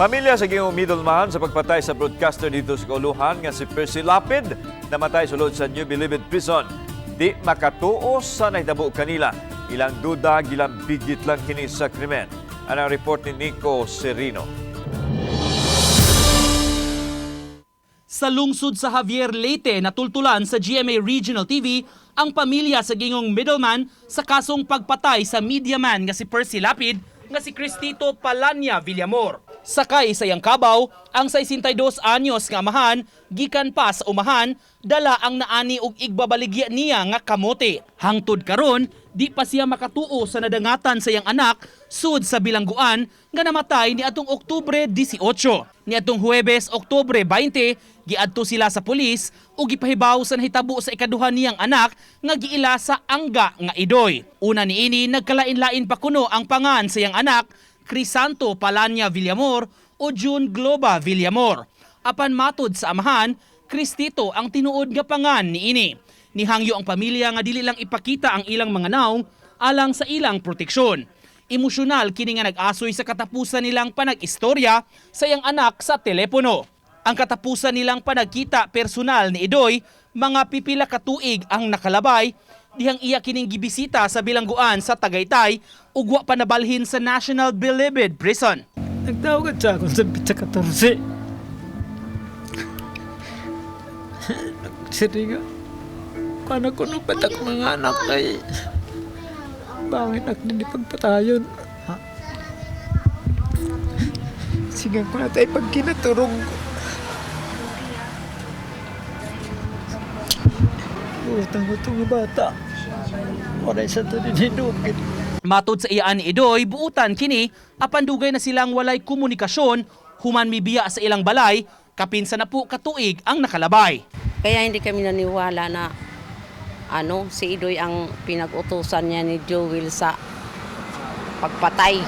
Pamilya sa gihimong middleman sa pagpatay sa broadcaster didto sa Kauluhan nga si Percy Lapid, namatay sulod sa New Bilibid Prison. Di makatuo sa nahitabo kanila. Ilang duda, gilambigit lang kini sa krimen. Anang report ni Nico Serino. Sa lungsod sa Javier, Leyte, natultulan sa GMA Regional TV ang pamilya sa gingong middleman sa kasong pagpatay sa media man nga si Percy Lapid nga si Cristito Palanya Villamor. Sakay sa iyang kabaw, ang 62 anyos nga amahan, gikan pa sa umahan, dala ang naani og igbabaligya niya nga kamote. Hangtod karon, di pa siya makatuo sa nadangatan sa iyang anak sud sa bilangguan nga namatay ni atong Oktubre 18. Niadtong Huwebes, Oktubre 20, giadto sila sa pulis ug gipahibaw sa nahitabo sa ikaduha niyang anak nga giila sa angga nga Idoy. Una niini, nagkalain-lain pa kuno ang pangan sa iyang anak, Crisanto Palanya Villamor o June Globa Villamor. Apan matod sa amahan, Cristito ang tinuod nga pangan niini. Nihangyo ang pamilya nga dili lang ipakita ang ilang mga nawong alang sa ilang proteksyon. Emosyonal kini nga nag-asoy sa katapusan nilang panag-istorya sa iyang anak sa telepono. Ang katapusan nilang panagkita personal ni Idoy, mga pipila ka tuig ang nakalabay, dihang iya kining gibisita sa bilangguan sa Tagaytay ug wa pa nabalhin sa National Bilibid Prison. Nagtawag sa akong sa petsa 14. Siri nga. Kana ko nung patak mga anak kay bangin ak nini pagpatayon. Ha? Sigang ko na tayo pag kinaturong ko. Utang ko itong bata. Wala sa ito ninukit. Matod sa iyaan ni Idoy, buutan kini apan dugay na silang walay komunikasyon human mibiya sa ilang balay kapin sa napu katuig ang nakalabay. Kaya hindi kami naniwala na ano, si Idoy ang pinag-utusan niya ni Joel sa pagpatay.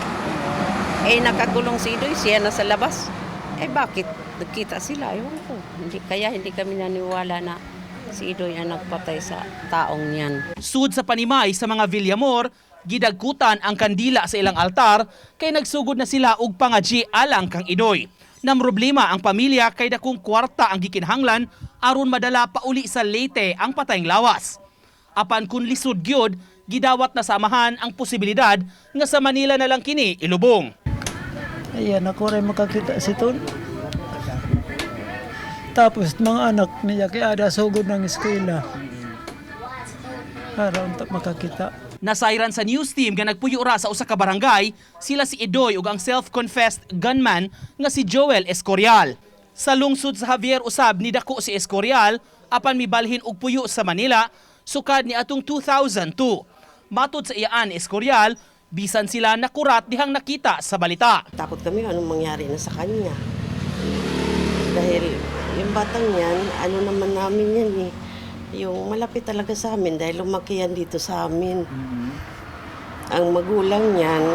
Eh nakakulong si Idoy, siya nasa labas. Eh bakit nagkita sila? Ewan ko. Hindi, kaya hindi kami naniwala na si Idoy ang nagpatay sa taong niyan. Sud sa panimay sa mga Villamor, gidagkutan ang kandila sa ilang altar kay nagsugod na sila og pangaji alang kang Idoy. Namroblema ang pamilya kay dakong kwarta ang gikinahanglan aron madala pauli sa Leyte ang patayng lawas. Apan kun lisod gyud, gidawat na samahan ang posibilidad nga sa Manila na lang kini ilubong. Ayan, ako rin makakita si Ton. Tapos mga anak niya kay ada sugod ng eskwela. Para unta makakita. Nasayran sa news team nga nagpuyo ra sa usa ka barangay, sila si Idoy ug ang self-confessed gunman nga si Joel Escorial. Sa lungsod sa Javier usab ni dako si Escorial apan mibalhin og puyo sa Manila sukad ni atong 2002. Matod sa iyaan ni Escorial, bisan sila nakurat dihang nakita sa balita. Takot kami anong mangyari na sa kanya. Dahil yung batang yan, ano naman namin yan eh. Yung malapit talaga sa amin dahil lumaki yan dito sa amin. Ang magulang niyan,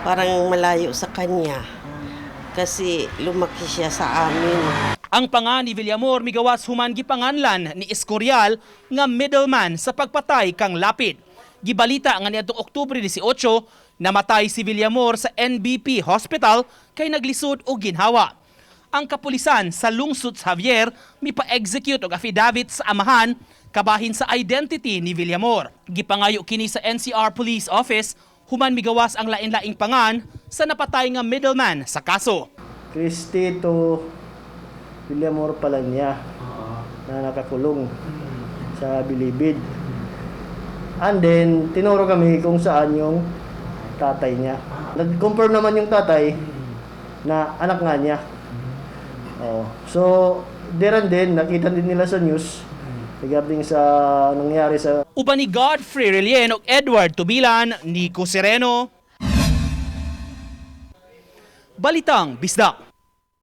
parang malayo sa kanya. Kasi lumaki siya sa amin. Ang panga ni Villamor migawas human gipanganlan ni Escorial nga middleman sa pagpatay kang Lapid. Gibalita nga niadtong Oktubre 18, namatay si Villamor sa NBP Hospital kay naglisod og ginhawa. Ang kapulisan sa lungsod sa Javier mipa-execute og affidavit sa amahan kabahin sa identity ni Villamor. Gipangayo kini sa NCR Police Office human migawas ang lain-laing pangan sa napatay nga middleman sa kaso. Cristito Villamor Palanya na nakakulong sa Bilibid. And then, tinuro kami kung saan yung tatay niya. Nag-confirm naman yung tatay na anak nga niya. Oh. So, there and then, nakita din nila sa news regarding sa nangyari sa Uban ni Godfrey Relien ug Edward Tubilan, Nico Sereno. Balitang Bisdak.